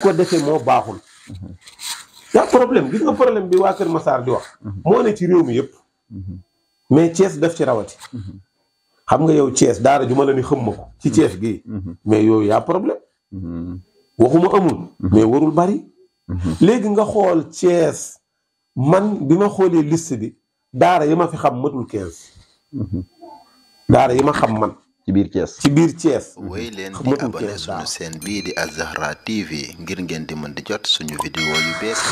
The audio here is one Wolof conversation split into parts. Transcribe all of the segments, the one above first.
ko defee moo baaxul. yaa problème gis nga problème bi waa Kër Massar di wax. moo ne ci réew mi yëpp. mais Thiès def ci rawati. xam nga yow Thiès daara ju ma la ni xam ma ko ci Thiès gii. mais yooyu yaa problème. waxuma amul. mais warul bari. léegi nga xool Thiès man bi ma xoolee liste bi daara yi ma fi xam matul 15. daara yi ma xam man. ci biir Thiès ci biir Thiès. woy leen di abonné suñu chaîne bii di Az-Zahra TV ngir ngeen di mën di jot suñu vidéo yu bees.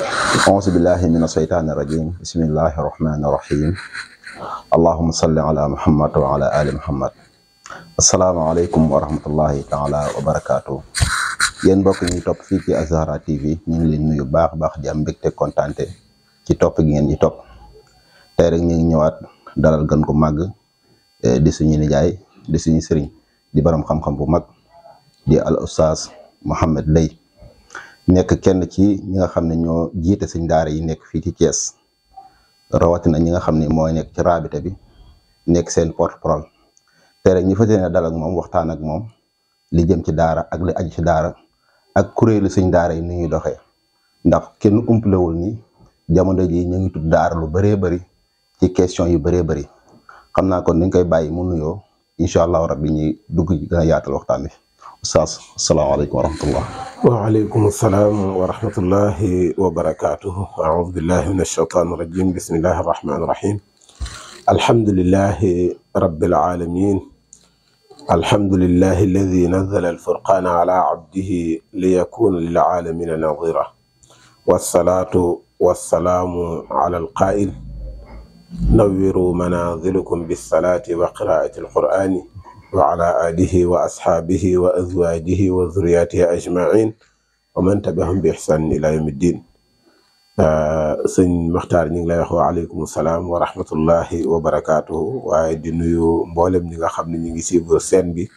auzu billahi mina shaytaani rajim bismillahi rahmani rahim allahumma salli ala muhammad wa ala ali muhammad. asalaamaaleykum wa rahmatullahi taala wa barakaatu. yéen mbokk ñi topp fii ci Az-Zahra TV ñu ngi leen nuyu baax baax di am mbégte kontaante ci topp gi ngeen di topp tey rek ñu ngi ñëwaat dalal gan gu màgg di suñu nijaay di suñu sëriñ di borom xam-xam bu mag di al oustaz Mouhamed Leye nekk kenn ci ñi nga xam ne ñoo jiite suñ daara yi nekk fii ci Thiès rawatina ñi nga xam ne mooy nekk ci rabita bi nekk seen porte-parole te rek ñu fas yéene dal ak moom waxtaan ak moom li jëm ci daara ak li aju ci daara ak kuréelu suñ daara yi ni ñuy doxee ndax kenn umpalewul ni jamono ji ñu ngi tudd daara lu bëree bëri ci question yu bëree bëri xam naa kon dañ koy bàyyi mu nuyoo incha allahu rabbi ñuy dugg gën a yaatal waxtaan bi oustaz asalaamaaleykum wa rahmatullah. waaleykum salaam wa rahmatullahi wa barakaatuhu. aoudu billahi min ashaytaani rajim bismillahi arrahmani rahim. alhamdulillahi rabbil alamin. alhamdulillahi alladi nazala alfurqana ala abdihi liyakuna lil alamina nadira. wasalaatu wasalaamu ala alqaa'il nawwiru manazilakum bisalaati wa qiraati alqur'ani wa ala alihi wa ashaabihi wa azwajihi wa zurriyatihi ajmain wa man tabi'ahum bi ihsanin ila yawmi ddin. sëñ Maxtaar ñu ngi lay wax wa aleykum salaam wa rahmatullahi wa barakaatuhu waaye di nuyu mboolem ñi nga xam ne ñu ngi suivre scène bi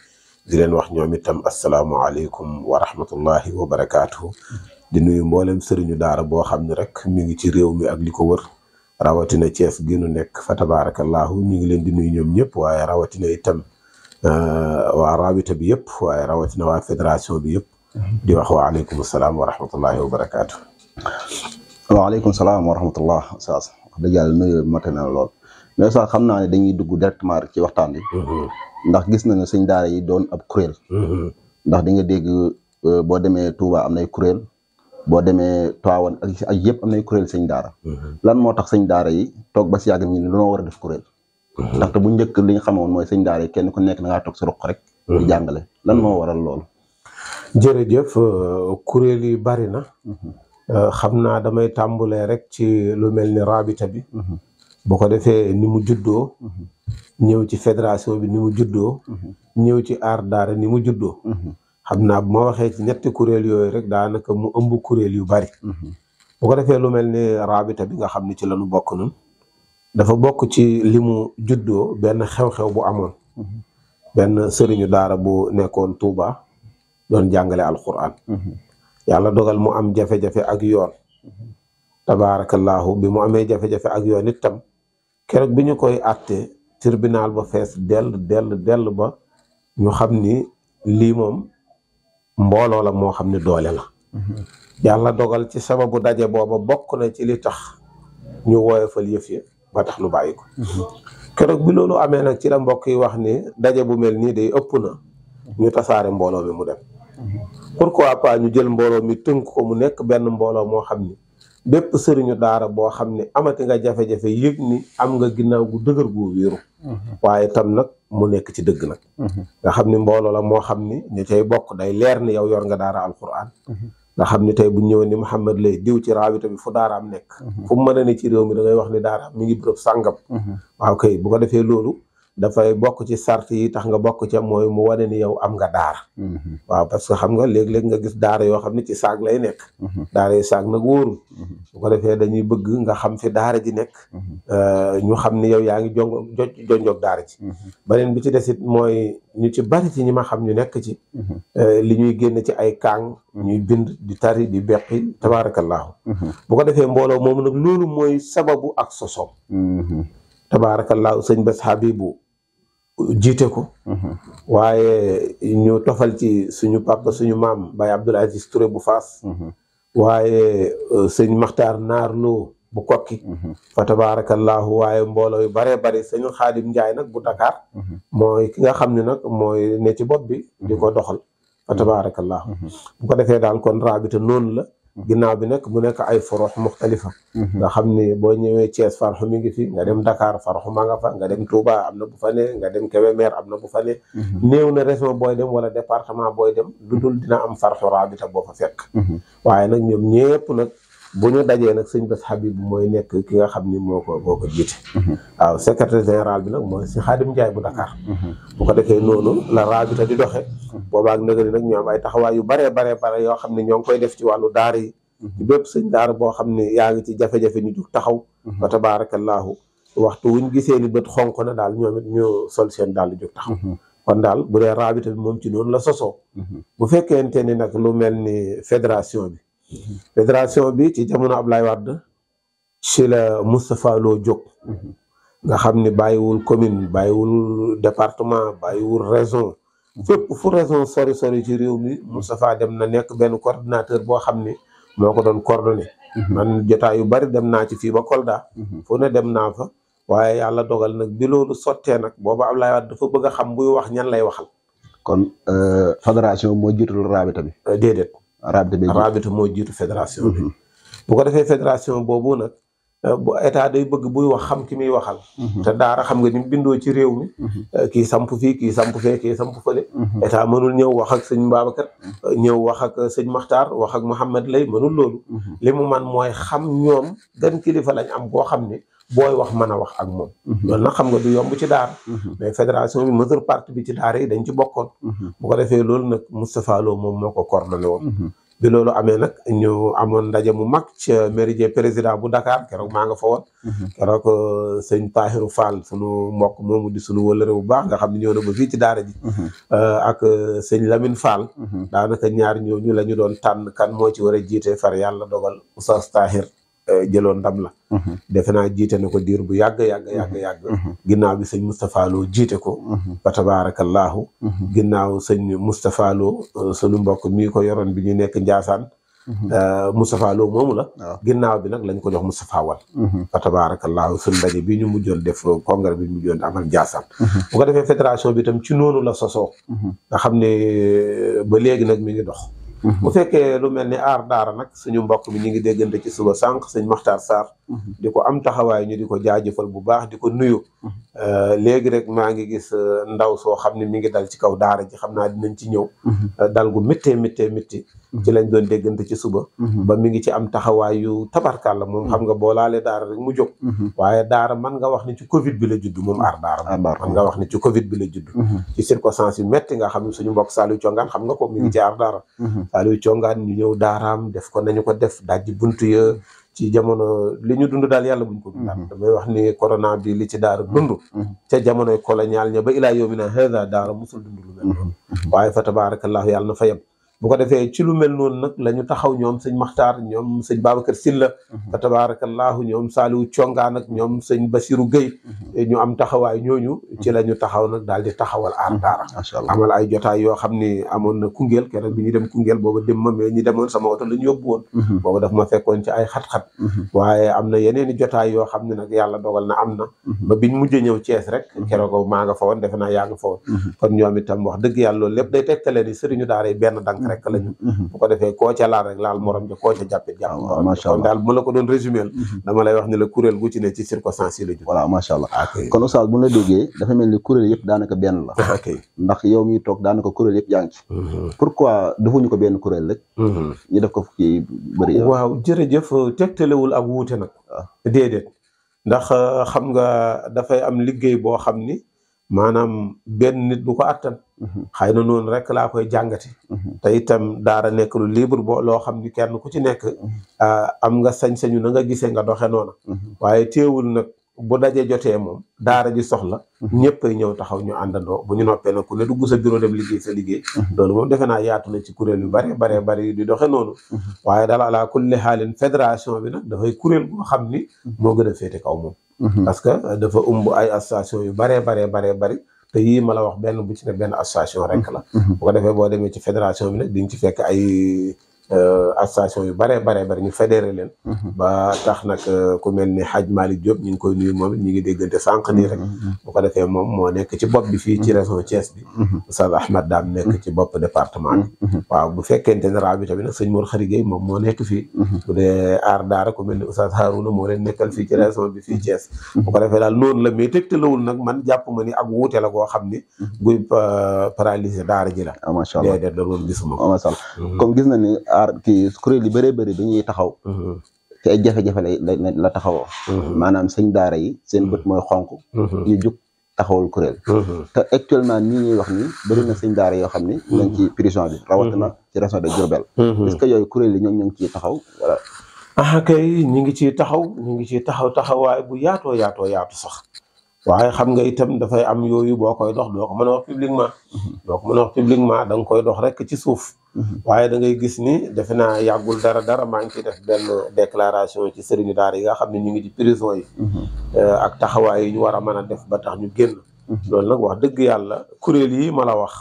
di leen wax ñoom itam asalaamualeykum wa rahmatullahi wa barakaatuhu. di nuyu mboolem sëriñu daara boo xam ne rek mi ngi ci réew mi ak li ko wër. rawatina Thiès gi nu nekk fa tabarakallahu ñu ngi leen di nuyu ñoom ñëpp waaye rawatina itam waa rabita bi yëpp waaye rawatina waa fédération bi yëpp di wax wa aleykum salaam wa rahmatullahi wa barakaatu. waaleykum salaam wa rahmatullah saas wax dëgg yàlla nuyu mate na lool mais sax xam naa ne dañuy dugg directement rek ci waxtaan bi ndax gis na ne suñ daara yi doon ab kuréel ndax di nga dégg boo demee Touba am nay kuréel boo demee Tivaouane ak yëpp am nay kuréel sëñ daara lan moo tax sëñ daara yi toog ba si yàgg ñu ne dañoo war a def kuréel ndaxte bu njëkk li ñu xamoon mooy sëñ daara yi kenn ku nekk da ngaa toog sa ruq rek di jàngale lan moo waral loolu. jërëjëf kuréel yi bari na xam naa damay tàmbulee rek ci lu mel ni rabita bi bu ko defee ni mu juddoo ñëw ci fédération bi ni mu juddoo ñëw ci aar daara ni mu juddoo xam naa bu ma waxee ci ñetti kuréel yooyu rek daanaka mu ëmb kuréel yu bari bu ko defee lu mel ni rabita bi nga xam ni ci lañu bokk nun dafa bokk ci li mu juddoo benn xew-xew bu amoon benn sëriñu daara bu nekkoon Touba doon jàngale alquran yàlla dogal mu am jafe-jafe ak yoon tabaarakallahu bi mu amee jafe-jafe ak yoon itam keroog bi ñu koy àtte tribunal ba fees dell ba ñu xam ni lii moom mbooloo la moo xam ne doole la yàlla dogal ci sababu daje booba bokk na ci li tax ñu woyofal yëf ya ba tax nu bàyyi ko keroog bi loolu amee nag ci la mbokk yi wax ni daje bu mel nii day ëpp na ñu tasaare mbooloo mi mu dem pourquoi pas ñu jël mbooloo mi tënk ko mu nekk benn mbooloo moo xam ni bépp sëriñu daara boo xam ne amati nga jafe-jafe yëg ni am nga ginnaaw gu dëgër gu wéeru waaye tam nag mu nekk ci dëgg nag nga xam ni mbooloo la moo xam ni ñu cay bokk day leer ni yow yor nga daara alquran nga xam ni tey bu ñëwee ni Mouhamed Leye diw ci raabita bi fu daaraam nekk fu mu mën a ne ci réew mi da ngay wax ni daaraam mi ngi bërëb sàngam waaw kay bu ko defee loolu dafay bokk ci sart yi tax nga bokk ca mooy mu wane ni yow am nga daara waaw parce que xam nga léeg-léeg nga gis daara yoo xam ne ci saag lay nekk daara yi saag nag wóorul bu ko defee dañuy bëgg nga xam fi daara ji nekk ñu xam ni yow yaa ngi jonjoog daara ji beneen bi ci desit mooy ñu ci bari ci ñi ma xam ñu nekk ci li ñuy génn ci ay kaang ñuy bind di tari di beqi tabaarakallaahu bu ko defee mbooloo moomu nag loolu mooy sababu ak sosoom tabaarakallaahu sëñ Bass Habibou jiite ko. waaye ñu tofal ci suñu papa suñu maam Baye Abdoul Aziz Touré bu Faas. waaye sëñ Maxtaar Naar Lo bu Kokki. fa tabarakallahu waaye mbooloo yu baree bari sëñ Xaadim Njaay nag bu Dakar. mooy ki nga xam ne nag mooy ne ci bopp bi di ko doxal. fa tabarakallahu bu ko defee daal kon rabita noonu la. ginnaaw bi nag mu nekk ay forox muxtalifa nga xam ni boo ñëwee Thiès farxu mi ngi fi nga dem Dakar farxu ma nga fa nga dem Touba am na bu fa ne nga dem Kébémer am na bu fa ne néew na région booy dem wala département booy dem lu dul dina am farxu rabita boo fa fekk waaye nag ñoom ñëpp nag bu ñu dajee nag sëñ Bass Habib mooy nekk ki nga xam ni moo ko jiite waaw secrétaire général bi nag mooy si Xaadim Njaay bu Dakar bu ko defee noonu la rabita di doxe boobaak nëgëni nag ñu am ay taxawaay yu bare yoo xam ne ñoo ngi koy def ci wàllu daara yi ci bépp sëñ daara boo xam ne yaa ngi ci jafe-jafe ñu jug taxaw wa tabarakallahu waxtu wuñ gisee ni bët xonq na daal ñoom it ñu sol seen daal di jóg taxaw kon daal bu dee rabita bi moom ci noonu la sosoo bu fekkente ni nag lu mel ni fédération bi ci jamono Ablaye Wade ci la Moustapha Lo jóg nga xam ni bàyyiwul commune bàyyiwul département bàyyiwul région fépp fu région sori ci réew mi Moustapha dem na nekk benn coordinateur boo xam ni moo ko doon coordonné man jotaay yu bari dem naa ci fii ba Kolda fu ne dem naa fa waaye yàlla dogal nag bi loolu sottee nag booba Ablaye Wade dafa bëgg a xam buy wax ñan lay waxal kon fédération moo jiitul rabita bi déedéet rabita moo jiitu fédération bi bu ko defee fédération boobu nag bu état day bëgg buy wax xam ki muy waxal te daara xam nga ni mu bindoo ci réew mi kii samp fii kii samp fee kii samp fële état mënul ñëw wax ak sëñ Babacar ñëw wax ak sëñ Maxtaar wax ak Mouhamed Lay mënul loolu li mu man mooy xam ñoom gan kilifa lañ am boo xam ne booy wax mën a wax ak moom loolu nag xam nga du yomb ci daara mais fédération bi majeure partie bi ci daara yi dañ ci bokkoon bu ko defee loolu nag Moustapha Lo moom moo ko coordonné woon bi loolu amee nag ñu amoon ndaje mu mag ca méridien président bu Dakar keroog maa nga fa woon keroog sëñ Tahirou Fall sunu mbokk moomu di sunu wëlëre bu baax nga xam ne ñëw na ba fii ci daara ji ak sëñ Lamine Fall daanaka ñaar ñooñu la ñu doon tànn kan moo ci war a jiite far yàlla dogal Oustaz Tahir jëloon ndam la defe naa jiite na ko diir bu yàgg ginnaaw bi sëñ Moustapha Lo jiite ko fa tabarakallahu ginnaaw sëñ Moustapha Lo sunu mbokk mii ko yoroon bi ñu nekk Njaasaan Moustapha Lo moomu la ginnaaw bi nag lañ ko jox Moustapha Wal fa tabarakallahu suñ ndaje bi ñu mujjoon def congrès bi ñu mujjoon amal Njaasaan bu ko defee fédération bi itam ci noonu la sosoo nga xam ne ba léegi nag mi ngi dox bu fekkee lu mel ni aar daara nag suñu mbokk mi ñu ngi déggante ci suba sànq sëñ Maxtaar Sarr di ko am taxawaay ñu di ko jaajëfal bu baax di ko nuyu léegi rek maa ngi gis ndaw soo xam ne mi ngi dal ci kaw daara ji xam naa dinañ ci ñëw dal gu méttee ci lañ doon déggante ci suba ba mi ngi ci am taxawaay yu tabarkàlla moom xam nga boo laalee daara rek mu jóg waaye daara man nga wax ni ci Covid bi la judd moom aar daara man nga wax ni ci Covid bi la judd ci circonstance yu métti nga xam ne suñu mbokk Saliou Thiongaan xam nga ko mi ngi ci aar daara Saliou Thiongaan ñu ñëw daaraam def ko nañu ko def dajji buntu ya ci jamono li ñu dund daal yàlla buñ ko dundaat damay wax ni corona bi li ci daara dund ca jamonoy colonial ña ba ilaa yawmina hada daara musul dund lu mel noonu waaye fa tabarakallahu yàlla na fa yem bu ko defee ci lu mel noonu nag la ñu taxaw ñoom sëñ Maxtaar ñoom sëñ Babacar Silla fa tabarakallahu ñoom Saliou Thiongaan ak ñoom sëñ Bassirou Gueye ñu am taxawaay ñooñu ci la ñu taxaw nag daal di taxawal aar daara amal ay jotaay yoo xam ni amoon na Koungheul keroog bi ñu dem Koungheul booba dem ma mais ñi demoon sama oto la ñu yóbbu woon booba daf ma fekkoon ci ay xat-xat waaye am na yeneeni jotaay yoo xam ne nag yàlla dogal na am na ba biñ mujjee ñëw Thiès rek keroog maa nga fa woon defe naa yaa nga fa woon kon ñoom itam wax dëgg yàlla loolu lépp day tegtale ni sëriñu daara yi benn dank rek lañu bu ko defee koo ca laal rek laal morom ja koo ca jàppit jàpp kon daal bu la ko doon résumé dama lay wax ni la kuréel gu ci ne ci circonstance yi la ju voilà macha allah kon oustaz bu ñu la déggee dafa mel ni kuréel yëpp daanaka benn la ndax yow miy toog daanaka kuréel yëpp yaa ngi ci pourquoi defuñu ko benn kuréel rek ñu def ko fukki bëri waaw jërëjëf tegtalewul ak wuute nag déedéet ndax xam nga dafay am liggéey boo xam ni maanaam benn nit bu ko attan xëy na noonu rek laa koy jàngati te itam daara nekk lu libre boo loo xam ni kenn ku ci nekk am nga sañ-sañu na nga gisee nga doxe noona waaye teewul nag bu daje jotee moom daara ji soxla ñëpp ay ñëw taxaw ñu àndandoo bu ñu noppee nag ku ne dugg sa bureau dem liggéey sa liggéey loolu moom defe naa yaatu na ci kuréel yu bari di doxe noonu waaye daal ala kulli xaalin fédération bi nag dafay kuréel boo xam ni moo gën a féete kaw moom parce que dafa ëmb ay association yu bari te yii ma la wax benn bu ci ne benn association rek la. bu ko defee boo demee ci fédération bi nag di nga ci fekk ay association yu bare ñu fédéré leen. ba tax nag ku mel ni Hadj Malick Diop ñu ngi koy nuyu moom it ñu ngi déggante sànq nii rek. bu ko defee moom moo nekk ci bopp bi fii ci région Thiès bi. Oustaz Ahmad Dame nekk ci bopp département bi. waaw bu fekkente ne rabita bi nag sëñ Mor Khary Gueye moom moo nekk fii. bu dee aar daara ku mel ni Oustaz Harouna moo leen nekkal fii ci région bi fii Thiès. bu ko defee daal noonu la mais tegtalawul nag man jàpp ma ni ak wuute la koo xam ni. guy paralyser daara ji la. macha allah déedéet da doon gisuma ko. macha allah comme gis na ni kii kuréel yi bëree bëri dañuy taxaw ci ay jafe-jafe la taxawoo maanaam sëñ daara yi seen bët mooy xonk ñu jug taxawul kuréel te actuellement nii ñuy wax ni bëri na sëñ daara yoo xam ni ñu ci prison bi rawatina ci région de Diourbel est-ce que yooyu kuréel yi ñoom ñu ngi ciy taxaw wala kay ñu ngi ciy taxaw taxawaay bu yaatoo yaatu sax waaye xam nga itam dafay am yooyu boo koy dox doo ko mën a wax publiquement da nga koy dox rek ci suuf waaye da ngay gis ni defe naa yàggul dara maa ngi ciy def benn déclaration ci sëriñu daara yi nga xam ne ñu ngi ci prison yi ak taxawaay yi ñu war a mën a def ba tax ñu génn loolu nag wax dëgg yàlla kuréel yi ma la wax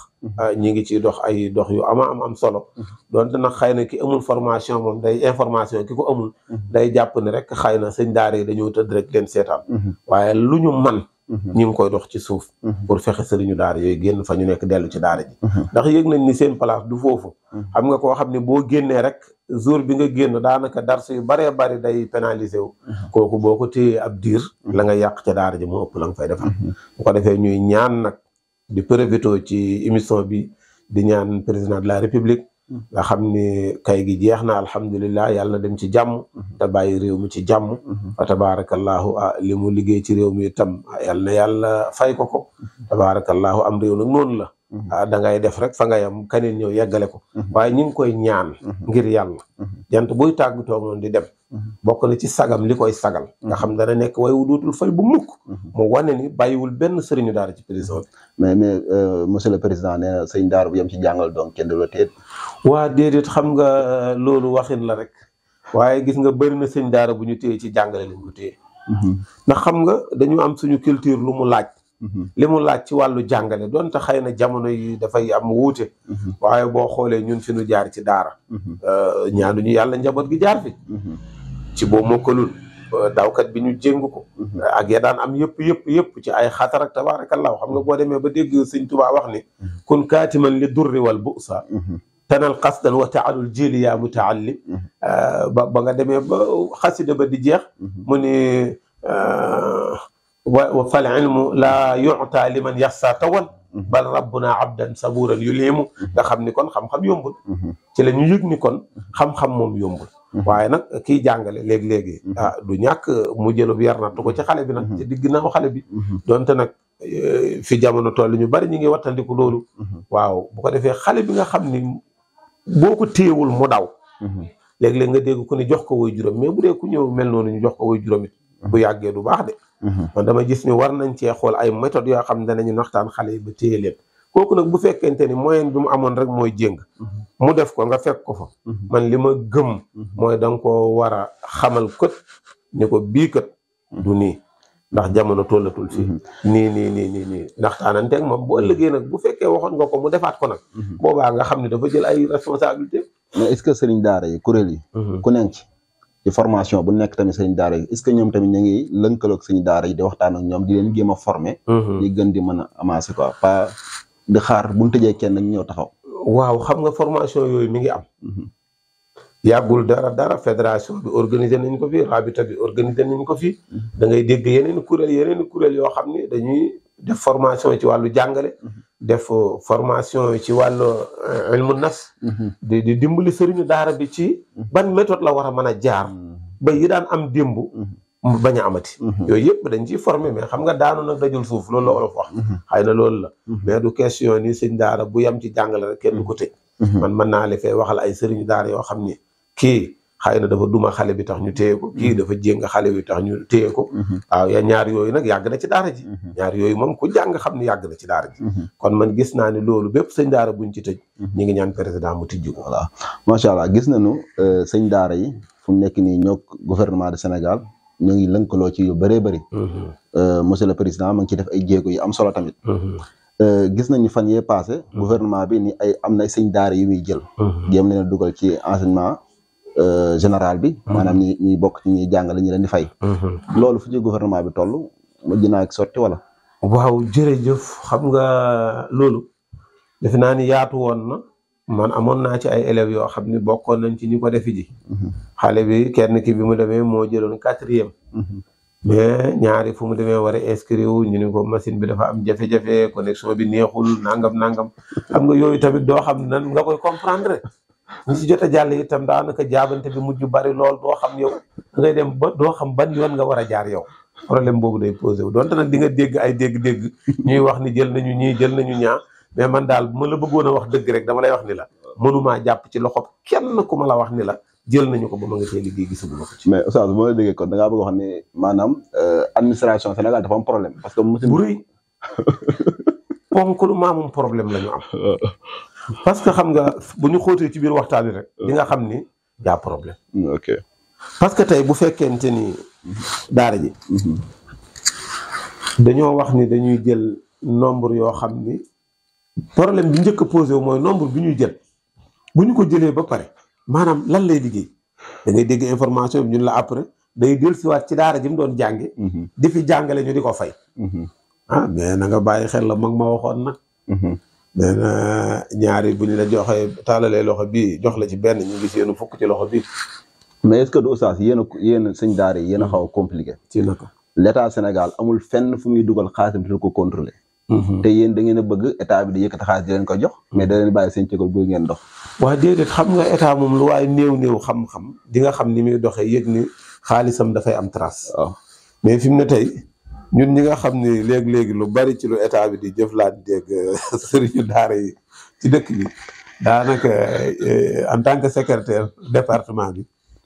ñi ngi ciy dox ay dox yu am solo donte nag xëy na ki amul formation moom day information ki ko amul day jàpp ni rek xëy na sëñ daara yi dañoo tëdd rek leen seetaan waaye lu ñu man ñi ngi koy dox ci suuf pour fexe sëriñu daara yooyu génn fa ñu nekk dellu ci daara ji ndax yëg nañ ni seen place du foofu xam nga koo xam ne boo génnee rek jour bi nga génn daanaka darsu yu baree bari day pénaliser wu kooku boo ko téyee ab diir la nga yàq ca daara ji moo ëpp la nga fay defal bu ko defee ñuy ñaan nag di profité ci émission bi di ñaan président de la république nga xam ni kay gi jeex na alhamdulilah yàlla na dem ci jàmm te bàyyi réew mi ci jàmm fa tabarakallahu li mu liggéey ci réew mi itam yàlla fay ko tabarakallahu am réew nag noonu la da ngay def rek fa nga yam kaneen ñëw yeggale ko waaye ñu ngi koy ñaan ngir yàlla jant buy tàggatoo noonu di dem bokk na ci sagam li koy sagal nga xam dana nekk way wu dootul fay bu mukk mu wane ni bàyyiwul benn sëriñu daara ci prison bi mais monsieur le président nee na sëñ daara bu yem ci jàngal donc kenn du la téet waa déedéet xam nga loolu waxin la rek waaye gis nga bëri na sëñ daara bu ñu téye ci jàngale lañ ko téye ndax xam nga dañu am suñu culture lu mu laaj li mu laaj ci wàllu jàngale doonte xëy na jamono yi dafay am wuute waaye boo xoolee ñun fi nu jaar ci daara ñaanuñu yàlla njaboot gi jaar fi ci boo mokkalul dawkat bi ñu jéng ko ak ya daan am yëpp ci ay xatar ak tabaarakallaahu xam nga boo demee ba dégg sëñ Tuubaa wax ni kun kaatiman li durri wal bu'sa tanal qasdan wa taalul jili yaa mutaallim ba nga demee ba xasida ba di jeex mu ni wa fal ilmu laa yu'ta liman yaxsa tawan bal rabbuna abdan saburan yulimu nga xam ni kon xam-xam yombul ci la ñu yëg ni kon xam-xam moom yombul waaye nag kiy jàngale léegi-léegi du ñàkk mu jëlub yar nattu ko ci xale bi nag ci digg naaw xale bi donte nag fi jamono toll ñu bari ñu ngi wattandiku loolu waaw bu ko defee xale bi nga xam ni boo ko téewul mu daw léeg-léeg nga dégg ku ne jox ko woy juróom mais bu dee ku ñëw mel noonu ñu jox ko woy juróom it bu yàggee du baax de man dama gis ni war nañ cee xool ay méthodes yoo xam ne danañu naxtaan xale yi ba téye leen kooku nag bu fekkente ni moyen bi mu amoon rek mooy jéng mu def ko nga fekk ko fa man li ma gëm mooy da nga ko war a xamal kët ni ko bii kët du nii ndax jamono tollatul fii nii naxtaananteeg moom bu ëllëgee nag bu fekkee waxoon nga ko mu defaat ko nag boobaa nga xam ne dafa jël ay responsabilité mais est-ce que sëriñ daara yi kuréel yi ku nekk ci formation bu nekk tamit sëriñ daara yi est-ce que ñoom tamit ñu ngi lënkaloog sëriñ daara yi di waxtaan ak ñoom di leen jéem a former ñi gën di mën a avancer quoi pas di xaar bu ñu tëjee kenn nag ñëw taxaw waaw xam nga formation yooyu mi ngi am yàggul dara fédération bi organisé nañ ko fi rabita bi organisé nañ ko fi da ngay dégg yeneen kuréel yoo xam ne dañuy def formation ci wàllu jàngale def formation ci wàllu ilmu nafs di dimbali sëriñu daara bi ci ban méthode la war a mën a jaar ba yi daan am démb bañ a amati yooyu yëpp dañ ciy formé mais xam nga daanu nag dajul suuf loolu la olof wax xëy na loolu la mais du question ni sëñ daara bu yam ci jàngale rek kenn du ko tëj man mën naa la fee waxal ay sëriñu daara yoo xam ni kii xëy na dafa duma xale bi tax ñu téye ko kii dafa jéng xale bi tax ñu téye ko waaw ya ñaar yooyu nag yàgg na ci daara ji ñaar yooyu moom ku jàng xam ni yàgg na ci daara ji kon man gis naa ni loolu bépp sëñ daara buñ ci tëj ñi ngi ñaan président mu tijji ko voilà macha allah gis nañu sëñ daara yi fu mu nekk nii ñoo gouvernement de Sénégal ñoo ngi lënkaloo ci yu bëree bëri monsieur le président ma ngi ci def ay jéego yu am solo tamit gis nañu fan yee passé gouvernement bi ni ay am na sëñ daara yu muy jël jéem leen a dugal ci enseignement général bi maanaam ñi bokk ci ñuy jàngale ñu leen di fay loolu fu ci gouvernement bi toll mujj naa ak sotti wala waaw jërëjëf xam nga loolu defe naa ni yaatu woon na man amoon naa ci ay élèves yoo xam ni bokkoon nañ ci ñu ko defi ji xale bi kenn ki bi mu demee moo jëloon 4e mais ñaari fu mu demee war a inscrire wu ñu ne ko machine bi dafa am jafe-jafe connexion bi neexul nangam xam nga yooyu tamit doo xam nan nga koy comprendre ñi ci jot a jàll itam daanaka jaabante bi mujj bari lool doo xam yow ngay dem ba doo xam ban yoon nga war a jaar yow problème boobu day posé wu donte nag di nga dégg ay dégg-dégg ñuy wax ni jël nañu ñii jël nañu ñaa mais man daal bu ma la bëggoon a wax dëgg rek dama lay wax ni la mënumaa jàpp ci loxo kenn ku ma la wax ni la jël nañu ko ba ma nga tey liggéey gisaguma ko ci. mais Oustaz bu ma la déggee kon da ngaa bëgg wax ne maanaam administration Sénégal dafa am problème parce que bu rëy ponk lu maamum problème la ñu am parce que xam nga bu ñu xóotee ci biir waxtaan wi rek di nga xam ni yaa problème. ok parce que tey bu fekkente ni daara ji dañoo wax ni dañuy jël nombre yoo xam ni problème bi njëkk a posé wu mooy nombre bi ñuy jël bu ñu ko jëlee ba pare maanaam lan lay liggéey da ngay dégg information bi ñun la après day dellusiwaat ci daara ji mu doon jàngi di fi jàngale ñu di ko fay ah mais na nga bàyyi xel la mag ma waxoon nag nee na ñaari bu ñu la joxee taalalee loxo bii jox la ci benn ñu gis yéen fukk ci loxo bii mais est-ce que du Oustaz yéen sëñ daara yi yéen a xaw a compliqué ci naka l'état Sénégal amul fenn fu muy dugal xaalis di ko contrôler te yéen da ngeen a bëgg état bi di yëkkati xaalis di leen ko jox mais da leen bàyyi seen cëgal bu ngeen dox waaw déedéet xam nga état moom lu waaye néew xam-xam di nga xam ni muy doxee yëg ni xaalisam dafay am trace waaw mais fi mu ne tey ñun ñi nga xam ni léegi-léegi lu bari ci lu état bi di jëflanteeg sëriñu daara yi ci dëkk bi daanaka en tant que secrétaire département bi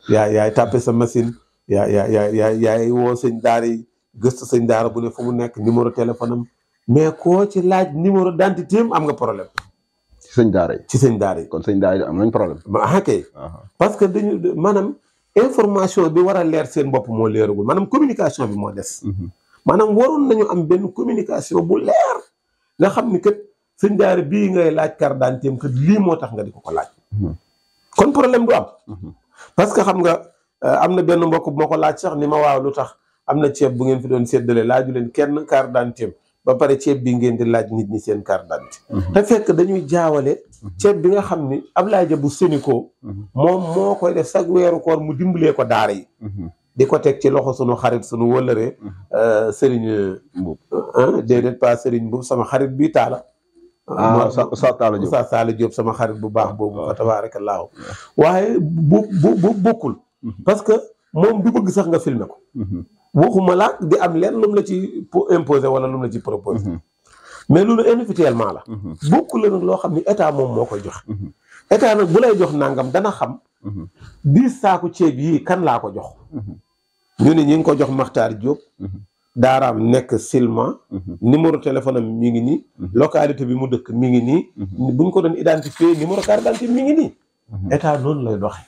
yaay tàppe sa machine yaay woo sëñ daara yi gëstu sëñ daara bu ne fu mu nekk numéro téléphone am mais koo ci laaj numéro d'identité am nga problème ci sëñ daara yi ci sëñ daara yi kon sëñ daara yi am nañ problème kay parce que dañu maanaam information bi war a leer seen bopp moo leeragul maanaam communication bi moo des maanaam waroon nañu am benn communication bu leer nga xam ni kat sëñ daara bii ngay laaj carte d'identité kat lii moo tax nga di ko laaj kon problème du am parce que xam nga am na benn mbokk bu ma ko laaj sax ni ma waaw lu tax am na ceeb bu ngeen fi doon séddale laaju leen kenn carte d'identité ba pare ceeb bi ngeen di laaj nit ñi seen carte d'identité te fekk dañuy jaawale ceeb bi nga xam ni Ablaye Dia bu Sénico moom moo koy def chaque weeru koor mu dimbalee ko daara yi di ko teg ci loxo sunu xarit sunu wëllëree Serigne Mbuub déedéet pas Serigne Mbuub sama xarit bii Taala Oustaz Taala Diop sama xarit bu baax boobu fa tabaarakallaahu waaye bu bokkul parce que moom du bëgg sax nga filmer ko waxuma la di am leen lu mu la ci imposer wala lu mu la ci proposer mais loolu individuellement la bokku la nag loo xam ni état moom moo koy jox état nag bu lay jox nangam dana xam 10 saaku ceeb yii kan laa ko jox ñu ne ñi ngi ko jox Makhtar Diop daaraam nekk Silma numéro téléphone am mi ngi nii localité bi mu dëkk mi ngi nii buñ ko doon identifier numéro carte d'identité mi ngi nii état noonu lay doxe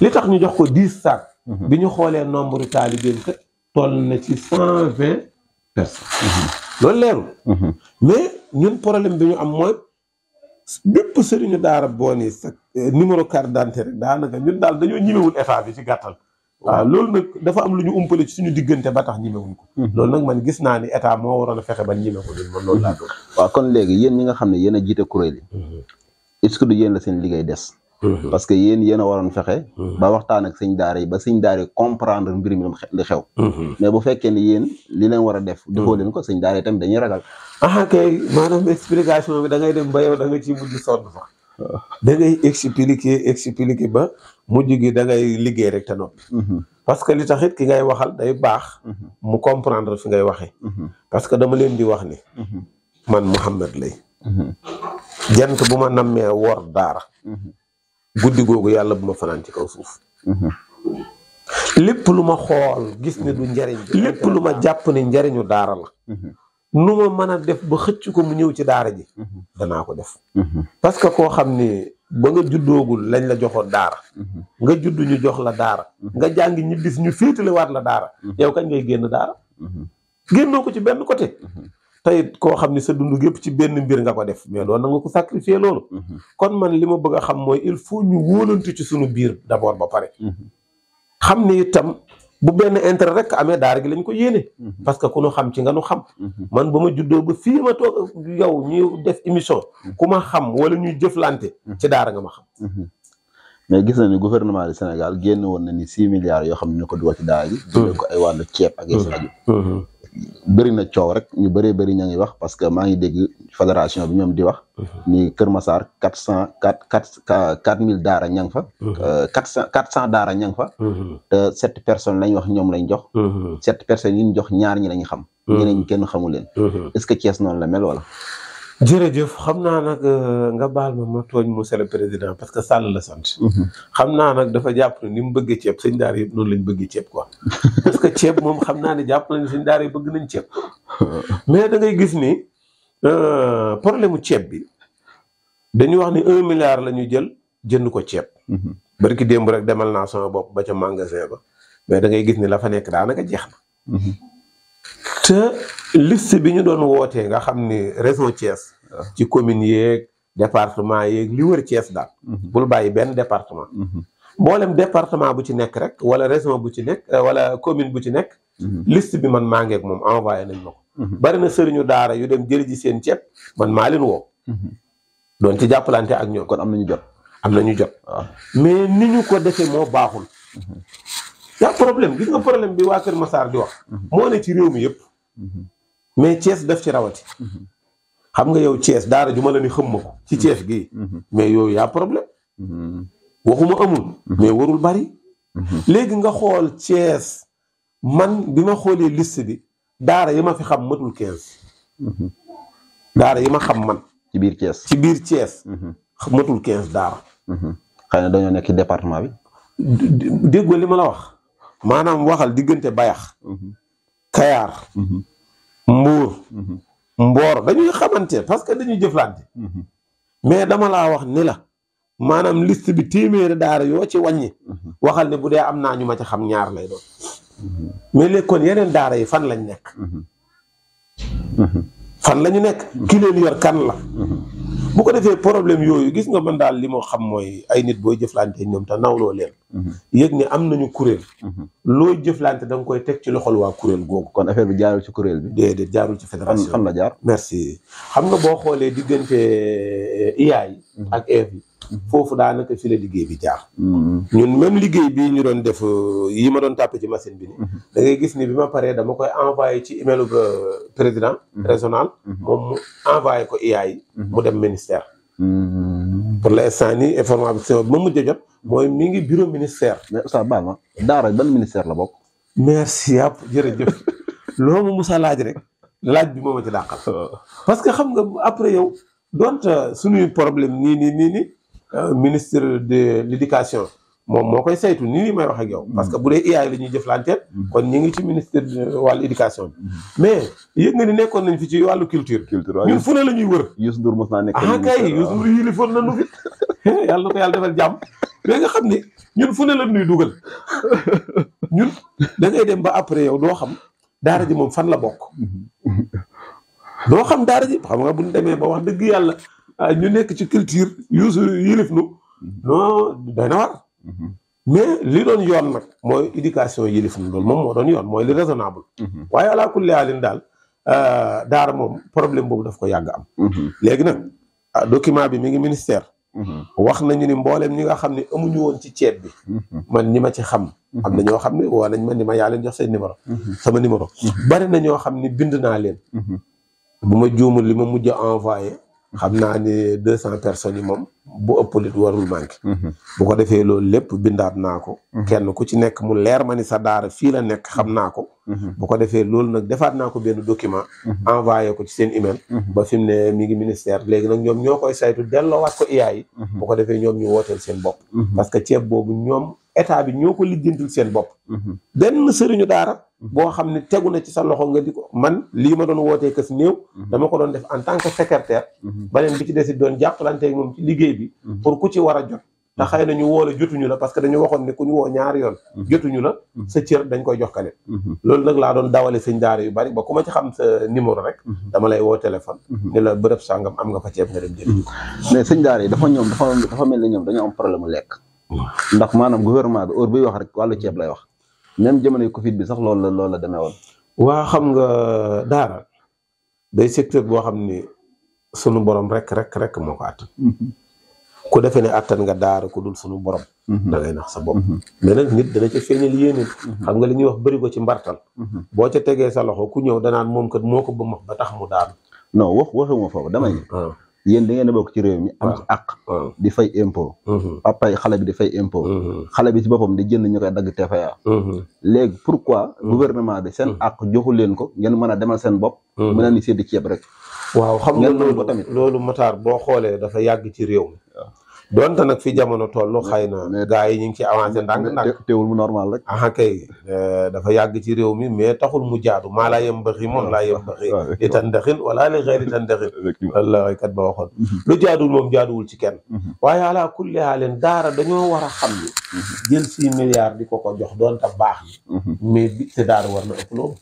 li tax ñu jox ko 10 saak bi ñu xoolee nombre taalibeem kat toll na ci 120 personnes loolu leerul mais ñun problème bi ñu am mooy bépp sëriñu daara boo ni sa numéro carte d'identité rek daanaka ñun daal dañoo ñimewul état bi ci gàttal waaw loolu nag dafa am lu ñu umpale ci suñu diggante ba tax ñimewuñ ko loolu nag man gis naa ni état moo waroon a fexe ba ñime ko ñun man loolu laa doon waaw kon léegi yéen ñi nga xam ne yéen a jiite kuréel yi est-ce que du yéen la seen liggéey des parce que yéen a waroon fexe ba waxtaan ak sëñ daara yi ba sëñ daara yi comprendre mbir mi li xew mais bu fekkee ni yéen li leen war a def defoo leen ko sëñ daara yi tamit dañuy ragal kay maanaam explication bi da ngay dem ba yow da nga ciy mujj sonn sax da ngay expliquer ba mujj gi da ngay liggéey rek te noppi parce que li tax it ki ngay waxal day baax mu comprendre fi ngay waxee parce que dama leen di wax ni man Mouhamed lay jant bu ma nammee wor daara guddi googu yàlla bu ma fanaan ci kaw suuf lépp lu ma xool gis ne du njariñ lépp lu ma jàpp ne njariñu daara la nu ma mën a def ba xëcc ko mu ñëw ci daara ji danaa ko def parce que koo xam ni ba nga juddoogul lañ la joxoon daara nga judd ñu jox la daara nga jàngi ñibbis ñu féetale waat la daara yow kañ ngay génn daara génnoo ko ci benn côté tey koo xam ni sa dund gépp ci benn mbir nga ko def mais doon na nga ko sacrifier loolu. kon man li ma bëgg a xam mooy il faut ñu wóolantu ci suñu biir d'abord ba pare. xam ni itam bu benn intérêt rek amee daara gi lañ ko yéene. parce que ku nu xam ci nga nu xam. man ba ma juddoo ba fii ma toog yow ñuy def émission. ku ma xam wala ñuy jëflante. ci daara nga ma xam. mais gis na ni gouvernement du Sénégal génn woon na ni 6 milliards yoo xam ne ñu ko dugal ci daara ji. dugal ko ay wàllu ceeb ak ay aju. bëri na coow rek ñu bëree bëri ña ngi wax parce que maa ngi dégg fédération bi ñoom di wax. ni Kër Massar 4000 daara ña nga fa. 400 daara ña nga fa. te 7 personnes lañ wax ñoom lañ jox. 7 personnes yi ñu jox ñaar ñi lañ xam. ñeneen ñi kenn xamu leen. est-ce que Thiès noonu la mel wala. jërëjëf xam naa nag nga baal ma tooñ monsieur le président parce que Sall la sant. xam naa nag dafa jàpp ne ni mu bëggee ceeb sëñ daara yëpp noonu lañ bëggee ceeb quoi. parce que ceeb moom xam naa ne jàpp nañ sëñ daara yi bëgg nañ ceeb. mais da ngay gis ni problème mu ceeb bi dañuy wax ni 1 milliard la ñu jënd ko ceeb. barki démb rek demal naa sama bopp ba ca magasin ba mais da ngay gis ni la fa nekk daanaka jeex na. te liste bi ñu doon wootee nga xam ni région Thiès. ci commune yeeg département yeeg li wër Thiès daal. bul bàyyi benn département. mboolem département bu ci nekk rek wala région bu ci nekk wala commune bu ci nekk. liste bi man maa ngeeg moom envoyé nañ ma ko. bari na sëriñu daara yu dem jëli ji seen ceeb man maa leen woo. doon ci jàppalante ak ñoom. kon am nañu jot. am nañu jot. mais ni ñu ko defee moo baaxul. yaa problème gis nga problème bi waa Kër Massar di wax. moo ne ci réew mi yëpp. mais Thiès daf ci rawati. xam nga yow Thiès daara ju ma la ni xam ma ko ci Thiès gii. mais yooyu yaa problème. waxuma amul. mais warul bari. léegi nga xool Thiès man bi ma xoolee liste bi daara yi ma fi xam matul 15. daara yi ma xam man. ci biir Thiès. ci biir Thiès. matul 15 daara. xëy na dañoo nekk ci département bi. déggoo li ma la wax. maanaam waxal diggante Bayax. Kayaar. Mbuur. Mboor dañuy xamante parce que dañuy jëflante. mais dama laa wax ni la maanaam liste bi téeméeri daara yoo ci wàññi. waxal ne bu dee am naa ñu ma ci xam ñaar lay doon. mais léegi kon yeneen daara yi fan lañ nekk. fan la ñu nekk. ki leen yor kan la. bu ko defee problème yooyu gis nga man daal li moo xam mooy ay nit booy jëflante ñoom te nawloo leen. yëg ne am nañu kuréel. loo jëflante da nga koy teg ci loxol waa kuréel googu. kon affaire bi jaarul ci kuréel bi. déedéet jaarul ci fédération. fan la jaar. merci xam nga boo xoolee diggante IA yi ak EF yi. foofu daanaka fi la liggéey bi jaar. ñun même liggéey bii ñu doon def yi ma doon tàppe ci machine bi ni da ngay gis ni bi ma paree dama koy envoyé ci email président régional. moom mu envoyé ko IA yi. mu dem ministère. pour l'instant nii information bi ma mujj a jot. mooy mi ngi bureau ministère. mais Oustaz baal ma daara ban ministère la bokk. merci yàpp jërëjëf loo ma musa laaj rek laaj bi moo ma ci dàqal. parce que xam nga après yow donte suñuy problème nii ministre de l'éducation moom moo koy saytu nii may wax ak yow. parce que bu dee IA la ñuy jëflanteel. kon ñu ngi ci ministre wàllu éducation bi. mais yëg nga ni nekkoon nañ fi ci wàllu culture. ñun fu ne la ñuy wër. Youssou Ndour mos naa nekk. kay Youssou Ndour yilifoon na nu fi yàlla na ko yàlla defal jàmm. mais nga xam ni ñun fu ne la ñuy dugal ñun da ngay dem ba après yow doo xam daara ji moom fan la bokk. doo xam daara ji xam nga bu ñu demee ba wax dëgg yàlla ñu nekk ci culture Youssou yilif nu non doy na war. mais li doon yoon nag mooy éducation yilif nu loolu moom moo doon yoon mooy li raisonnable. waaye alaa kulli haalin daal daara moom problème boobu daf ko yàgg am. léegi nag document bi mi ngi ministère. wax nañu ni mboolem ñi nga xam ne amuñu woon ci ceeb bi. man ñi ma ci xam. am na ñoo xam ne woo nañ ma ni ma yaa leen jox seen numéro. sama numéro. bari na ñoo xam ne bind naa leen. bu ma juumul li ma mujj a envoyé. xam naa ne 200 personnes yi moom bu ëpp lit warul manqué. bu ko defee loolu lépp bindaat naa ko. kenn ku ci nekk mu leer ma ni sa daara fii la nekk xam naa ko. bu ko defee loolu nag defaat naa ko benn document. envoyé ko ci seen email. ba fi mu ne mi ngi ministère léegi nag ñoom ñoo koy saytu delloowaat ko IA yi. bu ko defee ñoom ñu wooteel seen bopp. parce que ceeb boobu ñoom état bi ñoo ko lijjantil seen bopp. benn sëriñu daara. boo xam ne tegu na ci sa loxo nga di ko man lii ma doon wootee kës néew. dama ko doon def en tant que secrétaire. beneen bi ci des doon jàppalanteeg moom ci liggéey bi. pour ku ci war a jot te xëy na ñu woo la jotuñu la parce que dañu waxoon ne ku ñu woo ñaari yoon jotuñu la sa cër dañ koy jox kanit loolu nag laa doon dawale sëñ daara yu bari ba ku ma ci xam sa numéro rek dama lay woo téléphone ni la bërëb sàngam am nga fa ceeb nga dem jël mais sëñ daara yi dafa mel ni ñoom dañoo am problème mu lekk ndax maanaam gouvernement bi heure buy wax rek wàllu ceeb lay wax même jamono Covid bi sax loolu la demee woon waa xam nga daara day secteur boo xam ni sunu borom rek moo ko attan ku defee ne attan nga daara ku dul sunu borom da ngay nax sa bopp mais nag nit dana ca feeñal yéene xam nga li ñuy wax bëri ko ci mbartal boo ca tegee sa loxo ku ñëw danaan moom kat moo ko ba max ba tax mu daanu non waxuma foofu damay yéen da ngeen a bokk ci réew mi am ci àq di fay impôt papay xale bi di fay impôt xale bi ci boppam di jënd ñu koy dagg TVA léegi pourquoi gouvernement bi seen àq joxu leen ko ngeen mën a demal seen bopp mën a ni seddi ceeb rek waaw xam nga loolu Matar boo xoolee dafa yàgg ci réew mi donte nag fi jamono toll xëy na gars yi ñu ngi ci avancé ndànk teewul mu normal rek kay dafa yàgg ci réew mi mais taxul mu jaadu maa laa yem baxi moom laa yem baxi li tan ndaxin wala li xëy li tan ndaxin walla kat ba waxoon lu jaaduwul moom jaaduwul ci kenn waaye ala kulli haalin daara dañoo war a xam ni jël 6 milliards di ko jox doonte baax ni mais bi te daara war na ëpp loolu